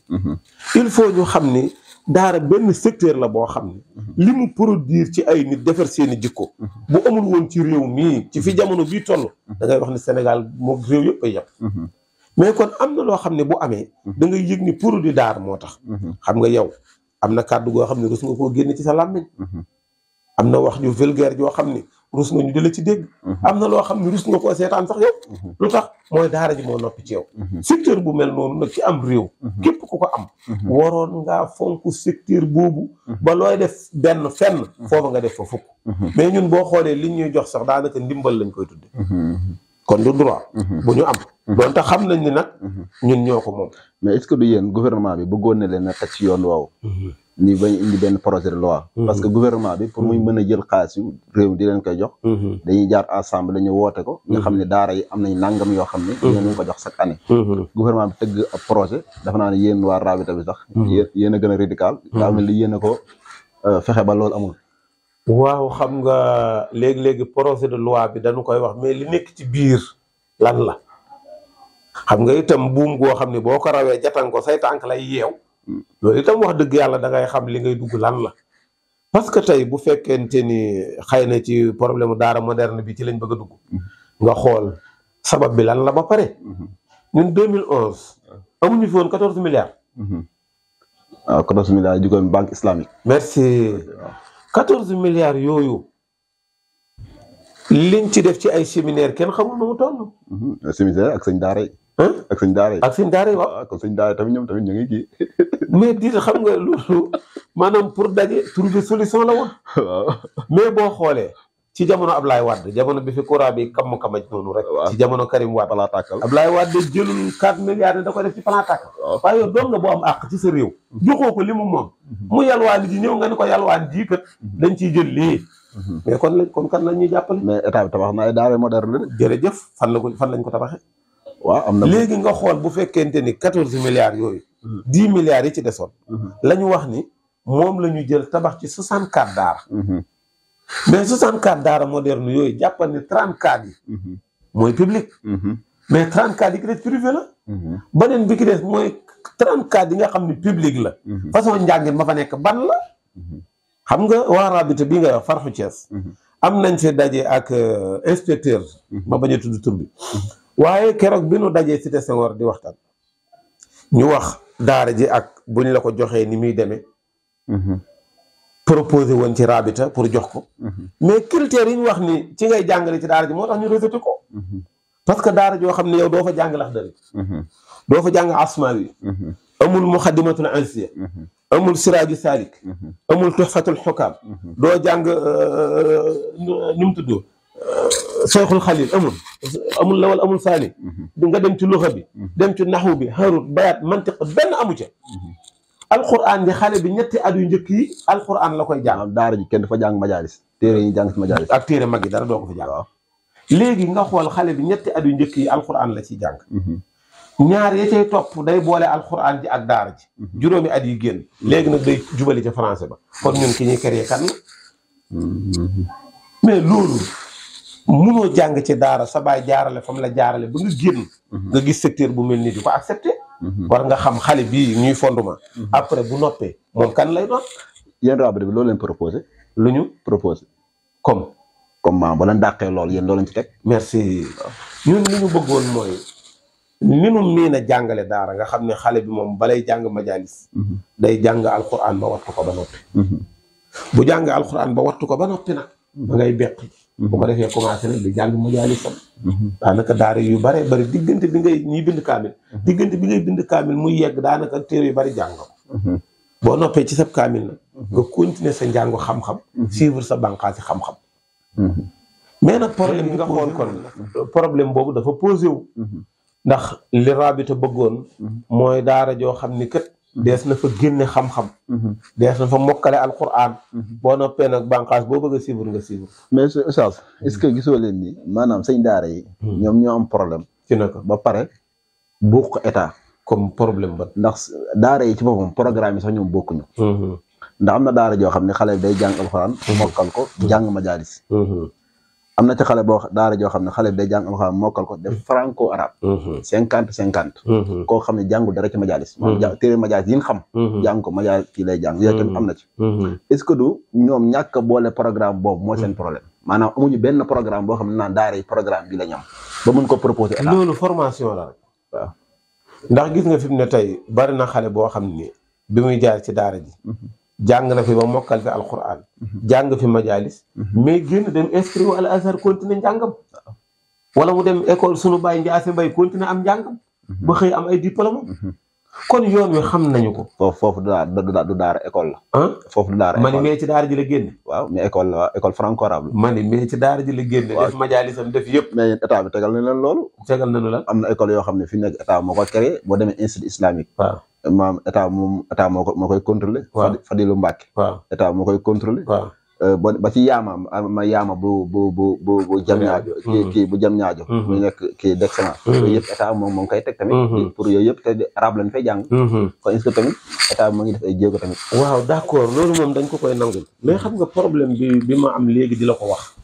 il faut ñu xam ni daara benn secteur la boo xam ne li mu produire ci ay nit defar seeni jikko bu amul woon ci réew mii ci fi jamono bii toll da ngay wax ne Sénégal moo réew yëpp ay yem mais kon am na loo xam ne bu amee da ngay yëg ni produit daara moo tax xam nga yow am na kàddu goo xam ne rus nga koo génne ci sa làmmiñ am na wax ju vulgaire joo xam ne rus nga ñu di la ci dégg am na loo xam ne rus nga koo seetaan sax yow lu tax mooy daara ji moo noppi ci yow secteur bu mel noonu nag ci am réew képp ku ko am waroon ngaa fonk secteur boobu ba looy def benn fenn foofu nga def fa fukk mais ñun boo xoolee li ñuy jox sax daanaka ndimbal lañ koy tudde kon du droit bu ñu am doon tax xam nañ ni nag ñun ñoo ko moom mais est-ce que du yéen gouvernement bi bëggoon na leen a teg ci yoon woowu ni bañ indi benn projet de loi parce que gouvernement bi pour muy mën a jël xaalis yu réew mi di leen koy jox dañuy jaar assemblée dañu woote ko nga xam ne daara yi am nañ nangam yoo xam ne ñu ko jox chaque année gouvernement bi tëgg ab projet dafa naa ne yéen waa Rabita bi sax yéen a gën a radical daa mel ni yéen a ko fexe ba loolu amul waaw xam nga léegi-léegi projet de loi bi dañu koy wax mais li nekk ci biir lan la xam nga itam buum goo xam ne boo ko rawee jatan ko say tànk lay yeew loolu itam wax dëgg yàlla da ngay xam li ngay dugg lan la parce que tey bu fekkente ni xëy na ci problème daara moderne bi ci lañ bëgg a dugg nga xool sabab bi lan la ba pare ñun 2011 amuñu fi woon 14 milliards waaw 14 milliards yi jugoon banque islamique merci 14 milliards yooyu liñ ci def ci ay séminaire kenn xamul nu mu toll séminaire ak sëñ daara yi ak sëñ daara yi waaw kon sëñ daara yi tamit ñoom tamit ñu ngi kii mais di xam nga loolu maanaam pour daje trouver solution la woon mais boo xoolee ci jamono Ablaye Wade jamono bi fi courant bi kamaj noonu rek ci jamono Karim Wade plan tàkkal Ablaye Wade jëlul 4 milliards ne da ko def ci plan tàkkal waaye yow doon nga boo am àq ci sa réew joxoo ko li mu moom mu yalwaan ji ñëw nga ne ko yalwaan ji kat dañ ciy jël lii mais kon kan lañ ñuy jàppale mais état bi tabax na ay daara moderne de jërëjëf fan lañ ko tabaxee waaw am na léegi nga xool bu fekkente ni 14 milliards yooyu 10 milliards yi ci desoon la ñu wax ni moom la ñu jël tabax ci 64 daara mais 64 daara moderne yooyu jàppal ni 34 yi mooy public mais 34 yi ki des privé la beneen bi ki des mooy 34 yi nga xam ne public la façon njàngin ma fa nekk ban la xam nga waa Rabita bii nga wax Farxu Thiès am nañ fi daje ak inspecteur ma bañ a tudd tur bi waaye keroog bi nu dajee Cité Senghor di waxtaan ñu wax daara ji ak buñ la ko joxee ni muy demee proposé woon ci Rabita pour jox ko mais critères yi ñu wax ni ci ngay jàngale ci daara ji moo tax ñu rejeté ko parce que daara joo xam ne yow doo fa jàng Laxdari doo fa jàng Asmaawi amul Muxaddimatul Ansiya amul Siraaju Saalik amul Tuhfatul Xukaam doo jàng ni mu tudd Cheikhul Khalil amul lawal amul saani nga dem ci luxa bi dem ci naxwu bi harut bayat mantiq benn amu ca alquran di xale bi ñetti at yu njëkk yi alquran la koy jàng daara ji kenn dafa jàng majalis téere yi jàng ci majalis ak téere mag yi dara doo ko fi jàng léegi nga xool xale bi ñetti at yu njëkk yi alquran la ciy jàng ñaar ya cay topp day boole alquran ji ak daara ji juróomi at yi génn léegi nag day jubali ca français ba kon ñun ki ñuy créé kan la mais loolu munoo jàng ci daara sa baay jaarale fa mu la jaarale ba nga génn. nga gis secteur bu mel nii di ko accepté. war nga xam xale bii ñuy fondement. après bu noppee moom kan lay doon. yéen rabita bi loolu leen proposé. lu ñu proposé. comme maam ba leen dàqee loolu yéen loolu leen ci teg. merci ñun li ñu bëggoon mooy ni nu miin a jàngale daara nga xam ne xale bi moom balay jàng majalis day jàng alxuraan ba wattu ko ba noppi. bu jàng alxuraan ba wattu ko ba noppi nag. da ngay beq. bu ko defee commencé nag di jàng majalisam. daanaka daara yu bare bari diggante bi ngay ñuy bind kaamil. diggante bi ngay bind kaamil muy yegg daanaka téere yu bari jàng ko. boo noppee ci sab kaamil nag. nga continuer sa njàngu xam-xam. suivre sa bànqaasi xam-xam. mais nag problème bi nga xool kon problème boobu dafa posé wu. ndax li rabita bëggoon. mooy daara joo xam ni kët. dees na fa génne xam-xam. dees na fa mokkale alquran. boo noppee nag bànqaas boo bëgg a suivre nga suivre. mais Oustaz est-ce que gisoo leen ni maanaam sëñ daara yi. ñoom ñoo am problème. ci naka ba pare buux ko état. comme problème ba. ndax daara yi ci boppam programme yi sax ñoom bokkuñu. ndax am na daara joo xam ne xale day jàng alxuraan. mokkal ko jàng majalis. am na ci xale boo daara joo xam ne xale bi day jàng alxuraan mokkal ko def franco arabe. 50-50. koo xam ne jàngu dara ci majalis. moom téere majalis yi ñu xam. jàng ko majalis kii lay jàng yooyu tamit am na ci. est-ce que du ñoom ñàkk a boole programme boobu mooy seen problème maanaam amuñu benn programme boo xam ne naan daara yi programme bi la ñu am ba mun ko proposer état. loolu formation la rek. waaw ndax gis nga fi mu ne tey bari na xale boo xam ni bi muy jaar ci daara ji. jàng na fi ba mokkal fi alquran. jàng fi majalis. mais génn dem inscrire al azhar continuer njàngam. wala mu dem école sunu baay Njaase Mbay continuer am njàngam. ba xëy am ay diplôme. kon yoon wi xam nañu ko. foofu du daara école la. foofu du daara école mani mais ci daara ji la génne. waaw mais école la école franco arabe la. mani mais ci daara ji la génne. def majalisam def yëpp. mais état bi tegal na leen loolu. tegal nañu la. am na école yoo xam ne fi nekk état moo ko créé boo demee institut islamique. waaw maam état moo koy contrôlé. waaw Fadilu Mbàkke. waaw état moo koy contrôlé. waaw ba ci yaama bu jam ñaajo kii bu jam ñaajo mu nekk kii d'excellence yooyu yëpp état moom koy teg tamit pour yooyu yëpp te arabe lañ fay jàng kon est-ce que tamit état moo ngi def ay jéego tamit waaw d'accord loolu moom dañ ko koy nangul mais xam nga problème bi ma am léegi di la ko wax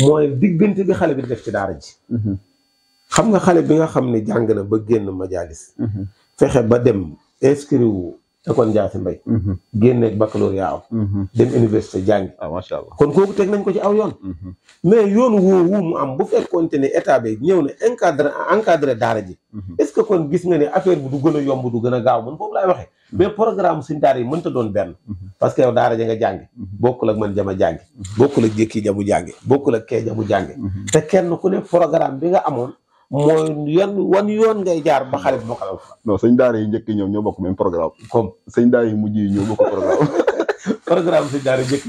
mooy diggante bi xale bi def ci daara ji xam nga xale bi nga xam ne jàng na ba génn majalis fexe ba dem inscrit wu école Njaase Mbay génneeg baccalauréat dem université jàngi macha allah kon kooku teg nañ ko ci aw yoon mais yoon woowu mu am bu fekkoonte ne état bi ñëw ne encadré daara ji est-ce que kon gis nga ne affaire bi du gën a yomb du gën a gaaw man foofu laay waxee mais programme suñ daara yi mënta doon benn parce que yow daara ja nga jàngi bokkul ak man jama jàngi bokkul ak jékki jamu jàngi bokkul ak kee jamu jàngi te kenn ku ne programme bi nga amoon mooy wan yoon ngay jaar ba xale bi bokkal alxuraan. non sëñ daara yi njëkk ñoom ñoo bokk même programme. comme sëñ daara yi mujj yi ñoo bokk programme. programme sëñ daara njëkk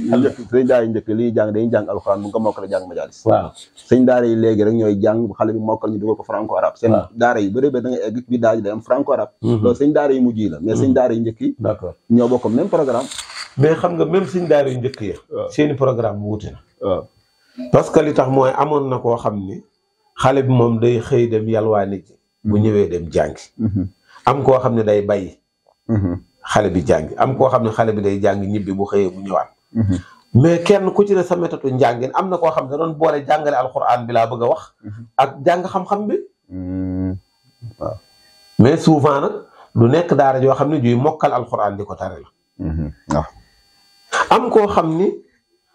sëñ daara yi njëkk li ñuy jàng dañuy jàng alxuraan bu nga mokkale jàng majalis. waaw sëñ daara yi léegi rek ñooy jàng bu xale bi mokkal ñu dugal ko franco arabe. seen daara yi bëri da ngay egg bi daara ji day am franco arabe. loolu sëñ daara yi mujj yi la mais sëñ daara yi njëkk yi. d'accord ñoo bokk même programme. mais xam nga même sëñ daara yu njëkk yi. seeni programme wuute na. waaw parce que li tax mooy amoon na koo xam ni xale bi moom day xëy dem yalwaani ji bu ñëwee dem jàngi am koo xam ne day bay xale bi jàngi am koo xam ne xale bi day jàngi ñibbi bu xëyee bu ñëwaat mais kenn ku ci ne sa méthode njàngin am na koo xam ne da doon boole jàngale alxuraan bi laa bëgg a wax ak jàng xam-xam bi waaw mais souvent nag du nekk daara joo xam ne juy mokkal alxuraan di ko tare la waaw am koo xam ni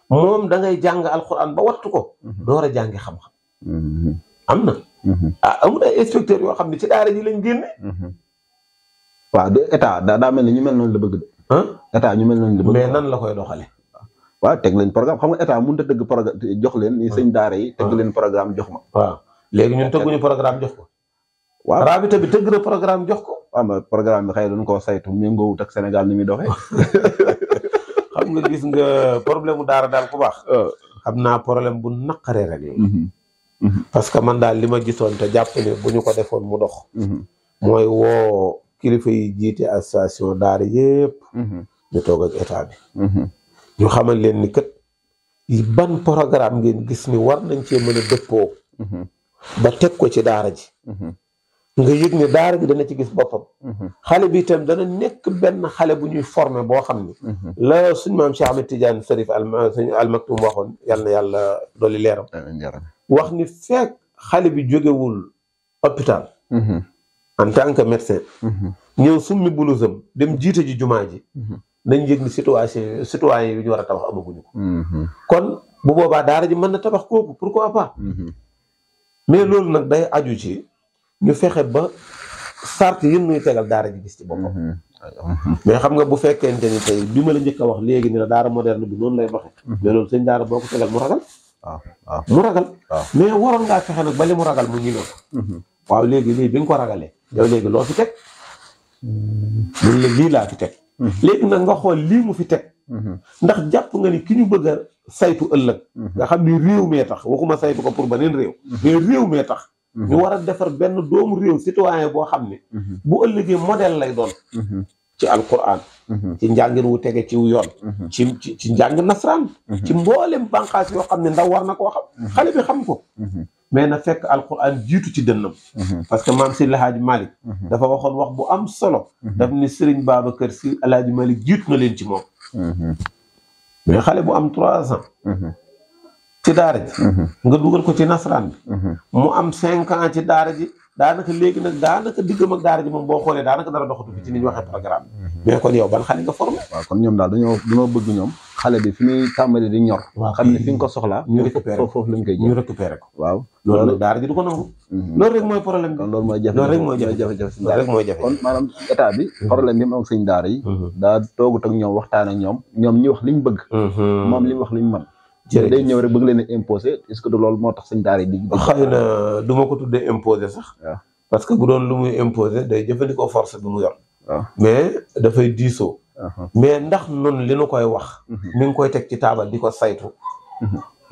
moom da ngay jàng alxuraan ba wattu ko door a jàngi xam-xam am na amul ay inspecteurs yoo xam ne ci daara ji lañ génne waaw de état daa mel ni ñu mel noonu la bëgg de état ñu mel noonu la bëgg mais nan la koy doxale waaw teg leen programme xam nga état mënut a tëgg programme jox leen ni sëñ daara yi tëgg leen programme jox ma waaw léegi ñun tëgguñu programme jox ko waaw rabita bi tëgg na programme jox ko waaw ma programme bi xëy dañ koo saytu méngoowut ak Sénégal ni muy doxee xam nga gis nga problème mu daara daal ku baax xam naa problème bu naqaree rek parce que man daal li ma gisoon te jàpp ne bu ñu ko defoon mu dox mooy woo kilifa yi jiite association daara yëpp ñu toog ak état bi ñu xamal leen ni kat ban programme ngeen gis ni war nañ cee mën a dëppoo ba teg ko ci daara ji nga yëg ne daara ji dana ci gis boppam xale bi itam dana nekk benn xale bu ñuy former boo xam ni la suñ maam Cheikh Ahmed Tidiane Sarif al Maktoum waxoon yal na yàlla dolli leeram wax ni fekk xale bi jógewul hôpital en tant que médecin ñëw summi bulusam dem jiite ji jumaa ji nañ yëg ni citoyen yi ñu war a tabax amaguñu ko kon bu boobaa daara ji mën na tabax kooku pourquoi pas mais loolu nag day aju ci ñu fexe ba sart yi ñuy tegal daara ji gis ci boppam mais xam nga bu fekkente ni tey bi ma la njëkk a wax léegi ni la daara moderne bi noonu lay doxe mais loolu sëñ daara boo ko tegal mu ragal mu ragal mais waroon ngaa fexe nag ba li mu ragal mu ñime ko waaw léegi lii bi nga ko ragalee yow léegi loo fi teg mun la lii laa fi teg léegi nag nga xool lii mu fi teg ndax jàpp nga ni ki ñu bëgg a saytu ëllëg nga xam ni réew mee tax waxuma saytu ko pour beneen réew mais réew mee tax ñu war a defar benn doomu réew citoyen boo xam ne bu ëllëgee modèle lay doon ci alquran ci njàngin wu tege ci yoon ci njàng nasaraan ci mboolem bànqaas yoo xam ne ndaw war na koo xam xale bi xam ko mais na fekk alquran jiitu ci dënnam parce que maam si El Hadj Malick dafa waxoon wax bu am solo daf ni Serigne Babacar si El Hadj Malick jiitu na leen ci moom mais xale bu am 3 ans ci daara ji nga dugal ko ci nasaraan bi mu am 5 ans ci daara ji daanaka léegi nag daanaka diggam ak daara ji moom boo xoolee daanaka dara doxatu fi ci ni ñu waxee programme mais kon yow ban xale nga formé waaw kon ñoom daal dañoo bëgg ñoom xale bi fi muy tàmbali di ñor xam ne fi nga ko soxlaa ñu récupéré ko foofu lañ koy ñu récupéré ko waaw loolu nag daara ji du ko nangu loolu rek mooy problème bi kon loolu mooy jafe loolu rek mooy jafe-jafe si loolu rek mooy jafe kon maanaam état bi problème bi mu am ak sëñ daara yi daa toogut ak ñoom waxtaan ak ñoom ñi wax liñ bëgg moom li mu wax liñ mën day ñëw rek bëgg leen a imposer est-ce que du loolu moo tax sëñ daara yi di xëy na du ma ko tuddee imposer sax parce que bu doon lu muy imposer day jëfandikoo force bi mu yor mais dafay diisoo mais ndax noonu li nu koy wax mi ngi koy teg ci taabal di ko saytu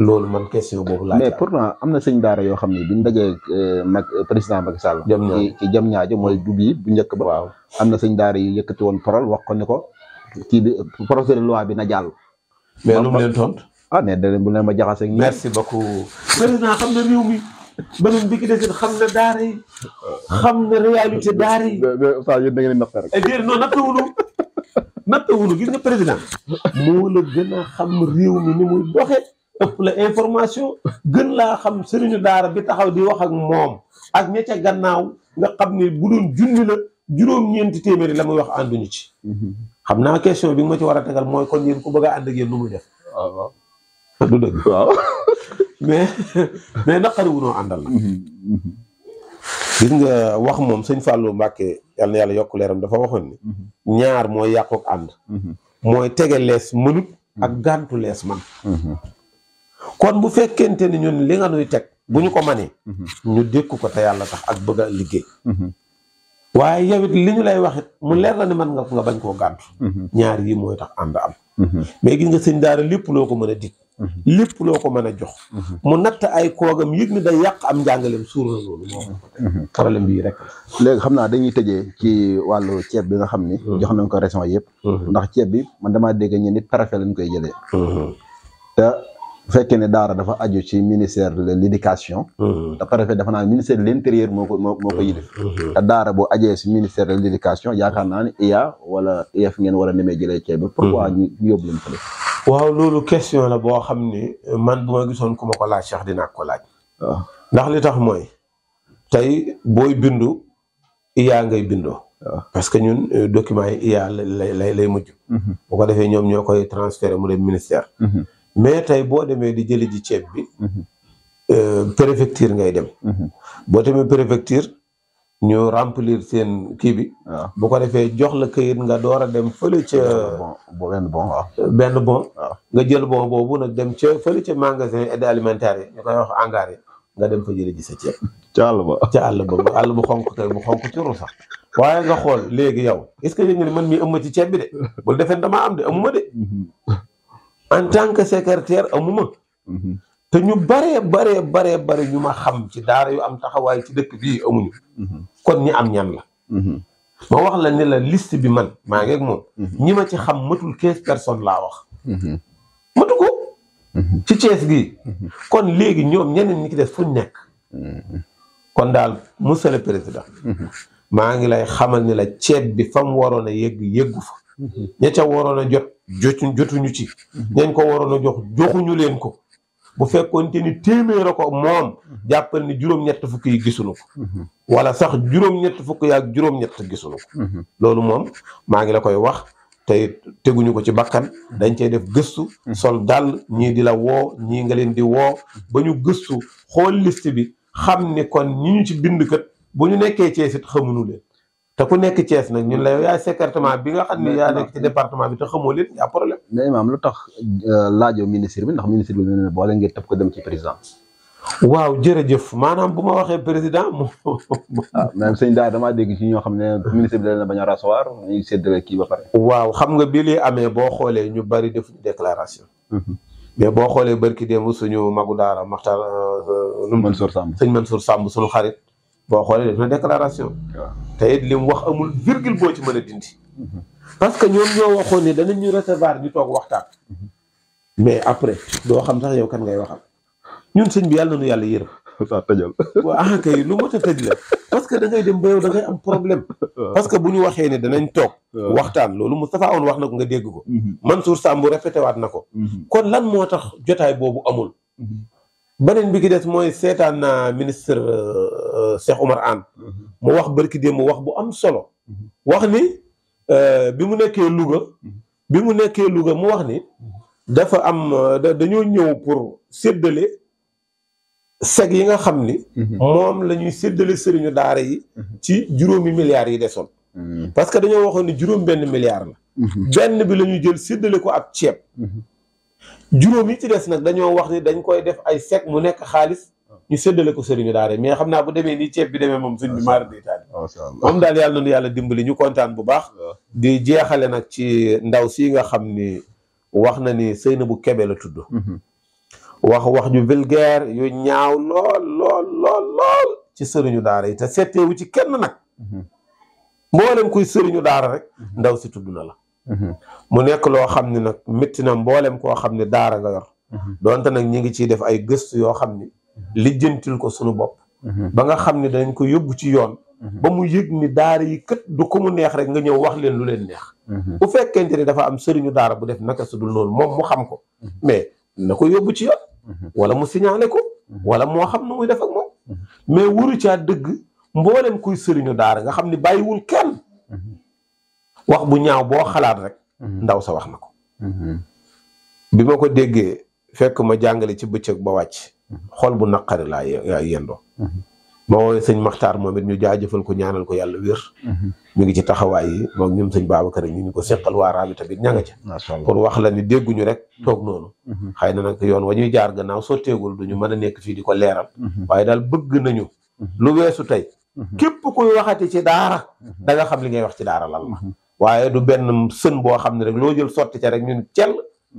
loolu man question boobu laaj mais pourtant am na sëñ daara yoo xam ne biñ dajee mag président Macky Sall ci jam ñaajo mooy du bii bu njëkk ba waaw am na sëñ daara yu yëkkati woon parole wax ko ni ko kii bi projet de loi bi na jàll mais lu mu leen tontu ne da leen bu leen ma jaxase merci beaucoup président xam na réew mi beneen bi ki desit xam na daara yi xam na réalité daara yi saa yéen da ngeen natt rek déedéet non nattawunu gis nga président moo la gën a xam réew mi ni muy doxe ëpp la information gën laa xam sëriñu daara bi taxaw di wax ak moom ak ña ca gannaaw nga xam ne bu doon junni la juróom-ñeenti téeméeri la muy wax ànduñu ci xam naa question bi nga ma ci war a tegal mooy kon yéen ku bëgg a ànd ak yéen nu muy def waaw du dëgg waaw mais naqari wunoo àndal la gis nga wax moom sëñ Fallou Mbacke yal na yàlla yokk leeram dafa waxoon ni ñaar mooy yàqu ak ànd mooy tege lees mënut ak gàntu lees man kon bu fekkente ni ñun li nga nuy teg bu ñu ko manee ñu dékku ko te yàlla tax ak bëgg a liggéey waaye yow it li ñu lay wax it mu leer la ni man nga bañ koo gàntu ñaar yi mooy tax ànd am mais gis nga sëñ daara lépp loo ko mën a dig lépp loo ko mën a jox mu natt ay koogam yëg ni day yàq am njàngaleem suur na loolu moo problème bii rek léegi xam naa dañuy tëjee ci wàllu ceeb bi nga xam ni jox nañ ko région yëpp ndax ceeb bi man damaa dégg ñi nit préfet lañ koy jëlee te bu fekkee ne daara dafa aju ci ministère de l'éducation te préfet dafa naa ministère de l'intérieur moo ko yilif te daara bu ajee si ministère de l'éducation yaakaar naa ne IA wala IEF ngeen war a nemee jëlee ceeb bi pourquoi ñu yóbbu leen fële waaw loolu question la boo xam ni man bu ma gisoon ku ma ko laaj sax dinaa ko laaj waaw ndax li tax mooy tey booy bindu IA ngay bindoo parce que ñun documents yi IA lay mujj bu ko defee ñoom ñoo koy transféré mu dem ministère mais tey boo demee di jëli ji ceeb bi préfecture ngay dem boo demee préfecture ñu remplir seen kii bi bu ko defee jox la këyit nga door a dem fële ca benn bon nga jël bon boobu nag dem ca fële ca magasin aide alimentaire yi ñu koy wax hangar yi nga dem fa jëli ji sa ceeb ca àll ba àll bu xonk kay bu xonk curu sax waaye nga xool léegi yow est-ce que yëg nga ni man mii ëmma ci ceeb bi de bul defee damaa am de amuma de en tant que secrétaire amuma te ñu bare ñu ma xam ci daara yu am taxawaay ci dëkk bii amuñu kon ñi am ñan la ma wax la ni la liste bi man maa ngi ak moom ñi ma ci xam matul 15 personnes laa wax matu ko ci Thiès gii kon léegi ñoom ñeneen ñi ki des fuñ nekk kon daal monsieur le président maa ngi lay xamal ni la ceeb bi fa mu waroon a yeggu fa ña ca waroon a jotuñu ci ñañ ko waroon a joxuñu leen ko bu fekkoonte ni téeméer a ko moom jàppal ni juróom-ñett fukk yi gisuñu ko wala sax juróom-ñett fukk yaak juróom-ñett gisuñu ko loolu moom maa ngi la koy wax te teguñu ko ci bakkan dañ cey def gëstu sol dal ñii di la woo ñii nga leen di woo ba ñu gëstu xool liste bi xam ni kon ñi ñu ci bind kat bu ñu nekkee Thiès it xamuñu leen te ku nekk Thiès nag ñun la yow yaay secrétaire bi nga xam ne yaa nekk ci département bi te xamoo leen yaa problème. mais Imaam lu tax laajoo ministre bi ndax ministre bi ne boole ngeen tëb ko dem ci président. waaw jërëjëf maanaam bu ma waxee président moom. ah même sëñ daal damaa dégg ci ñoo xam ne ministre bi da leen a bañ a recevoir ñuy séddale kii ba pare. waaw xam nga bi li amee boo xoolee ñu bari defuñu déclaration. mais boo xoolee barki démb suñu magu daara Maxtar. Mansour Samb sëñ Mansour Samb suñu xarit. boo xoolee def na déclaration. te it li mu wax amul virgule boo ci mën a dindi. parce que ñoom ñoo waxoon ni danañ ñu recevoir ñu toog waxtaan. mais après doo xam sax yow kan ngay waxal. ñun sëñ bi yàlla na nu yàlla yërëm. saa tëjal. waaw kay lu mot a tëj la parce que da ngay dem ba yow da ngay am problème. parce que bu ñu waxee ne danañ toog. waxtaan loolu Moustapha on wax na ko nga dégg ko. Mansour Samb répété waat na ko. kon lan moo tax jotaay boobu amul. beneen bi ki des mooy seetaan na ministre Cheikh Oumar Anne. mu wax barki démb mu wax bu am solo. wax ni bi mu nekkee Louga. mu wax ni. dafa am dañoo ñëw pour séddale. seg yi nga xam ni moom la ñuy séddale sëriñu daara yi ci juróomi milliards yi desoon parce que dañoo waxoon ni juróom benn milliard la benn bi la ñuy jël séddale ko ab ceeb juróom yi ci des nag dañoo wax ni dañ koy def ay seg mu nekk xaalis ñu séddale ko sëriñu daara yi mais xam naa bu demee nii ceeb bi demee moom suñ bi maara deytaani moom daal yàlla na yàlla dimbali ñu kontaan bu baax di jeexale nag ci ndaw si nga xam ni wax na ni Seynabou Kébé la tudd wax ju vulgaire yu ñaaw lool ci sëriñu daara yi te seetewu ci kenn nag mboolem kuy sëriñu daara rek ndaw si tudd na la mu nekk loo xam ne nag métti na mboolem koo xam ne daara nga yor donte nag ñi ngi ciy def ay gëstu yoo xam ni lijjantil ko sunu bopp ba nga xam ne dañ ko yóbbu ci yoon ba mu yëg ni daara yi kët du ko mu neex rek nga ñëw wax leen lu leen neex bu fekkente ni dafa am sëriñu daara bu def naka su dul noonu moom mu xam ko mais na ko yóbbu ci yoon wala mu signalé ko wala moo xam nu muy def ak moom mais wuru caa dëgg mboolem kuy sëriñu daara nga xam ni bàyyiwul kenn wax bu ñaaw boo xalaat rek ndaw sa wax na ko bi ma ko déggee fekk ma jàngale ci bëccëg ba wàcc xol bu naqari laa yendoo ma woowee sëñ Maxtaar moom it ñu jaajëfal ko ñaanal ko yàlla wér mi ngi ci taxawaay yi moom ñoom sëñ Babacar ñu ko seqal waa Rabita bi ña nga ca pour wax la ni dégguñu rek toog noonu xëy na nag yoon wa ñuy jaar gannaaw sotteegul duñu mën a nekk fii di ko leeral waaye daal bëgg nañu lu weesu tey képp kuy waxati ci daara da nga xam li ngay wax ci daara lan la waaye du benn sën boo xam ne rek loo jël sotti ca rek ñun cell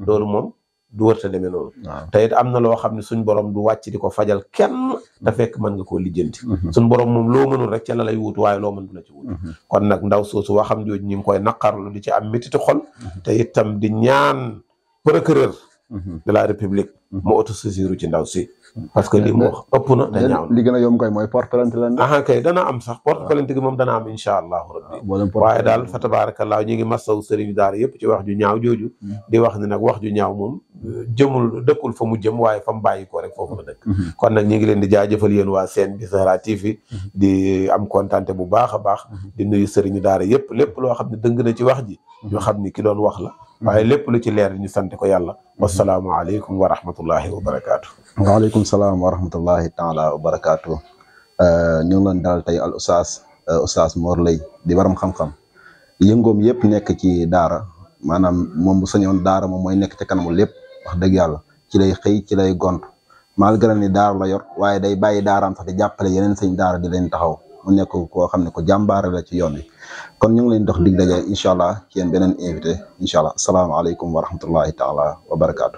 loolu moom du wërta demee noonu te it am na loo xam ne suñ borom du wàcc di ko fajal kenn te fekk mën nga koo lijjanti suñ borom moom loo mënul rek ca la lay wut waaye loo mën du la ci wut kon nag ndaw soosu waxam jooju ñu ngi koy naqarlu di ci am métiti xol te itam di ñaan procureur de la république mu autosaisir ci ndaw si parce que li mu wax ëpp na te ñaaw li gën a yomb koy mooy porte plainte la aha kay dana am sax porte plainte gi moom dana am insha allahu rabbi waaye daal fa tabarakallah ñi ngi masaw sëriñu daara yëpp ci wax ju ñaaw jooju di wax ni nag wax ju ñaaw moom jëmul dëkkul fa mu jëm waaye fa mu bàyyi ko rek foofu la dëkk kon nag ñi ngi leen di jaajëfal yéen waa seen bi Zahra TV di am kontante bu baax a baax di nuyu sëriñu daara yëpp lépp loo xam ne dëng na ci wax ji ñu xam ni ki doon wax la waaye lépp lu ci leer ñu sant ko yàlla wasalaamu aleykum wa rahmatullahi wa barakaatu waaleykum salaam wa rahmatullahi taala wa barakaatu ñu ngi leen dalal tey al oustaz Mor Leye di waram xam-xam yëngoom yëpp nekk ci daara maanaam moom bu sañoon daara moom mooy nekk ci kanamu lépp wax dëgg yàlla ci lay xëy ci lay gont malgré ni daara la yor waaye day bàyyi daaraam sax di jàppale yeneen sëñ daara di leen taxaw mu nekk koo xam ne ko jàmbaare la ci yoon wi kon ñu ngi leen dox dig daje incha allah ci yéen beneen invité incha allah asalaamaaleykum wa rahmatullahi taala wa barakaatu.